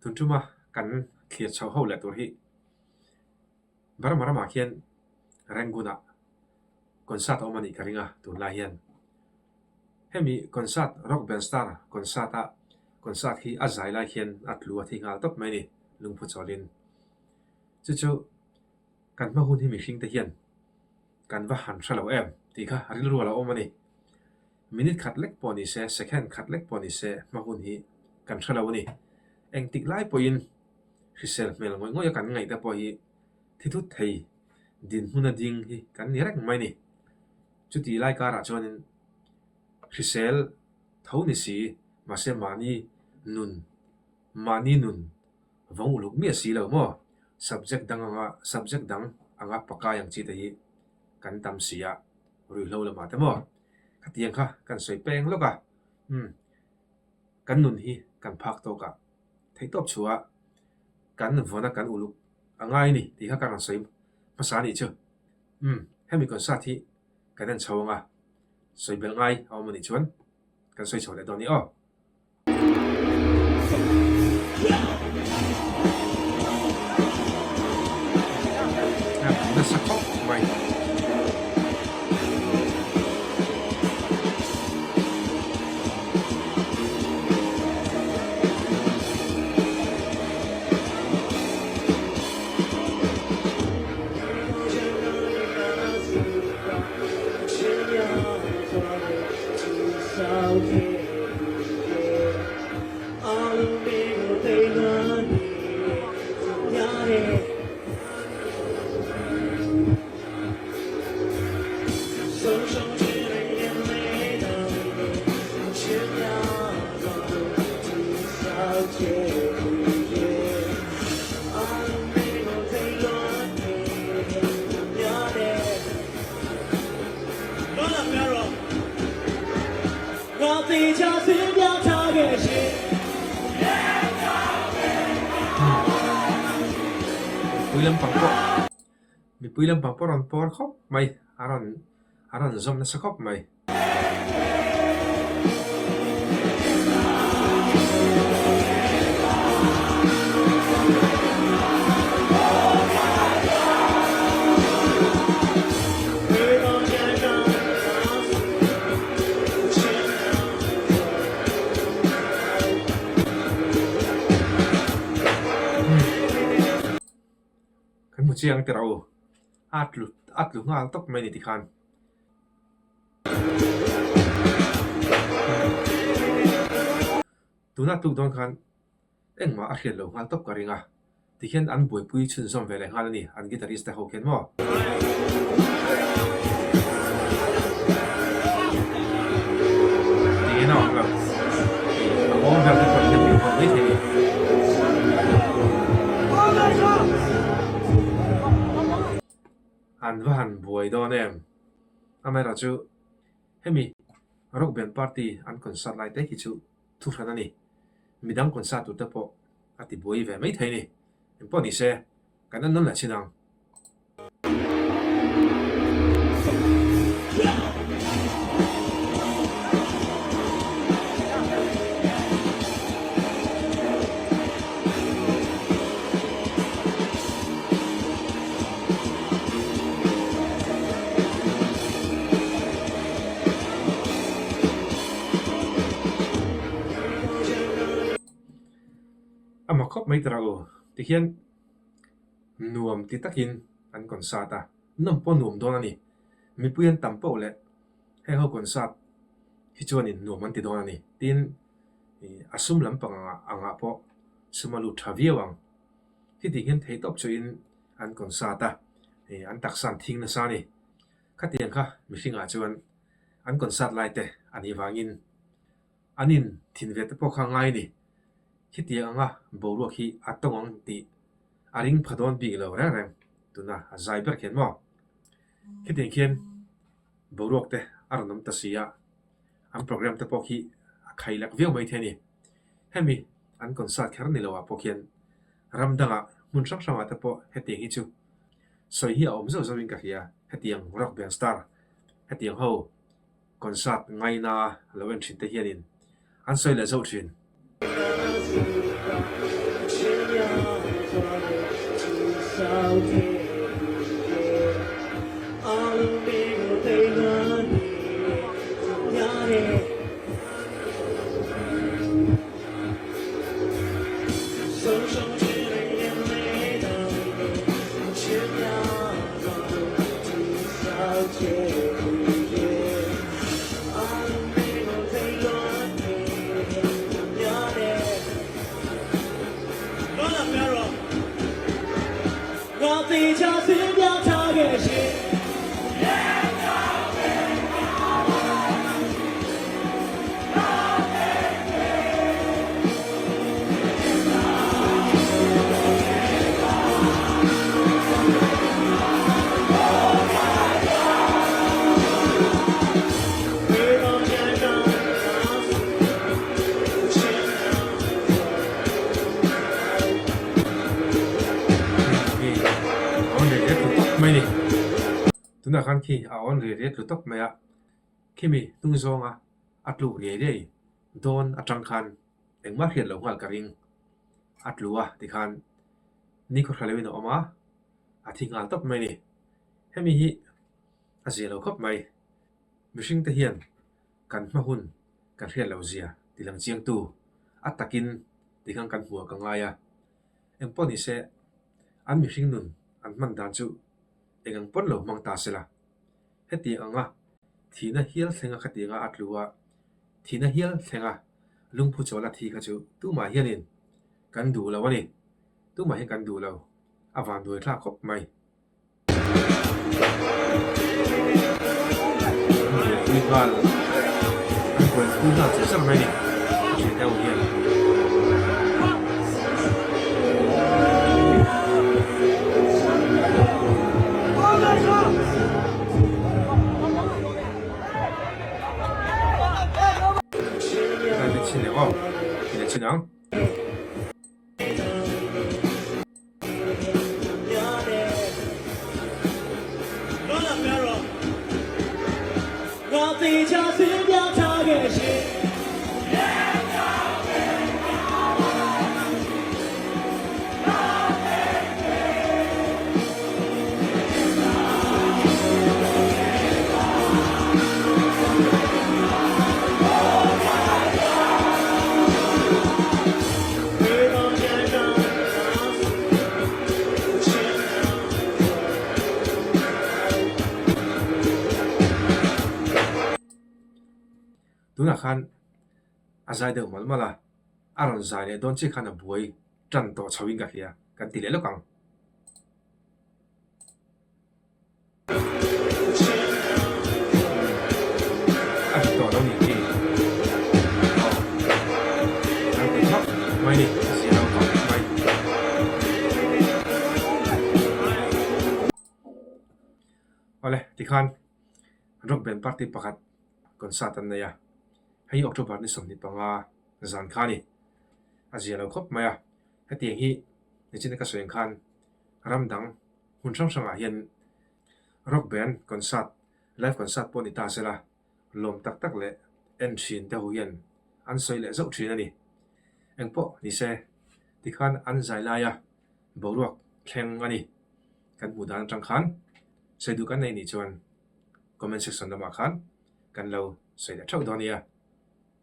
Tun tuma kan thlir chho ho leh tur hi Burma ramah khian Rangoon-ah concert a awm a nih ka ring a tunlai hian. Hemi concert Rock Band Star concert-a concert hi a zai lai khian a tlu a thi nghal tawp mai a ni lungphu chawlhin. Chu chu kan hma hun hi mihring te hian kan va han hre lo em tih kha rilru a lo awm a ni. Minute khat lek pawh ni se, second khat lek pawh ni se hma hun hi kan hre lo a ni. Engtik lai pawhin hrisel hmel ngawih ngawih a kan ngaih te pawh hi thi thut thei dinhmun a ding hi kan ni reng mai a ni. Chuti lai karah chuanin hrisel tho ni si mahse mahni nun mahni nun vawng uluk miah si lo maw? Subject dang anga subject dang anga pakai ang chi te hi kan tam si a, ruihhlo lamah te maw? Khatiang kha kan sawi peng lawk a, umm kan nun hi kan phak tawk a, theihtawp chhuah kan vawn a kan uluk a ngai a ni tih kha ka rawn sawi hmasa a nih chu. Umm hemi concert hi kan en chho ang a, sawi belh ngai a awm a nih chuan kan sawi chho leh dawn a ni aw. Nasa khawp mai. Mipui lampang pawh mipui lampang pawh a rawn pawr khawp mai a rawn a rawn zawm nasa khawp mai. Kan hmu chiang teh rawh u, a tlu a tlu nghal tawp mai a ni tikhan. Tuna tluk dawn khan engmah a hriat lo nghal tawp ka ring a, tikhian an buaipui chhunzawm ve leh nghal a ni, an guitarist te ho khian maw? Tiin a awm lo, hei a awm vel te pawh hian min hawn mai thei a ni. An va han buai dawn em? Amaherawhchu hemi Rock Band Party an concert lai te khi chu thu hran a ni. Midang concert tur te pawh a ti buai ve mai thei a ni. Engpawh ni se, kan en nawn leh chin ang. A mak khawp mai tara aw tikhian nuam ti takin an concert a, nawm pawh nuam dawn a ni. Mipui an tam poh leh heng ho concert hi chuanin nuam an ti dawn a ni. Tin, a sum lampang angah pawh sum a lut tha viau ang. Khiti hian theihtawp chuin an concert a, an taksa an thing nasa a ni. Khatiang kha mihringah chuan an concert lai te a nih vangin an in thin ve te pawh kha ngai a ni. Khitiang anga boruak hi a tawng ang tih a ring pha dawn bik lo reng reng tuna a zai ber khian maw. Khitiang khian boruak te a rawn awm ta si a, an program te pawh khi a khai lak viau mai thei a ni. Hemi an concert kher ni lo ah pawh khian ram dangah hmun hrang hrangah te pawh hetiang hi chu sawi hi a awm zauh zauhin ka hria. Hetiang rock band star hetiang ho concert ngaina lo en thin te hianin an sawi leh zauh thin. Tunah khan khi a awn riai riai tlu tawp mai a, khimi hnung zawnga a tluk riai riai dawn atang khan engmah hriat loh nghal ka ring a tlu a tikhan nikhua hra loin a awm a, a thi nghal tawp mai a ni. Hemi hi a zia lo khawp mai. Mihring te hian kan hma hun kan hriat loh zia ti lang chiang tu a takin tikhan kan hmuh ah ka ngai a. Engpawh ni se an mihring nun an hman dan chu eng ang pawn lo hmang ta se la. Hetiang anga thihna hial thlenga khatianga a tlu a, thihna hial thlenga lungphu chawl a thi kha chu tumah hianin kan duh lo a ni. Tumah hian kan duh lo. A vanduai thlak khawp mai. An buaipui nghal, an buaipui nghal char char mai a ni. A hriat deuh hian. Chin leh aw, ti leh chin ang. Tunah khan a zai deuh malh malh a, a rawn zai leh dawn chiah khan a buai tan tawh chho in ka hria, kan ti leh lawk ang. A dik tawh lo nih khi. Aw. Kan ti hmak mai ni. A zia lo hmak mai. Awle, tikhan Rock Band Party pakhat concert an nei a. Hei October ni 25 zan kha a ni. A zia lo khawp mai a. Hetiang hi nichina ka sawi ang khan ram dang hmun hrang hrangah hian rock band concert, live concert pawh ni ta sela lawm tak tak leh en thin te ho hian an sawi leh zauh thin a ni. Engpawh ni se tikhan an zai laia boruak thleng a ni. Kan hmuh dan atang khan sawi duh kan nei nih chuan comment section lamah khan kan lo sawi leh theuh dawn nia.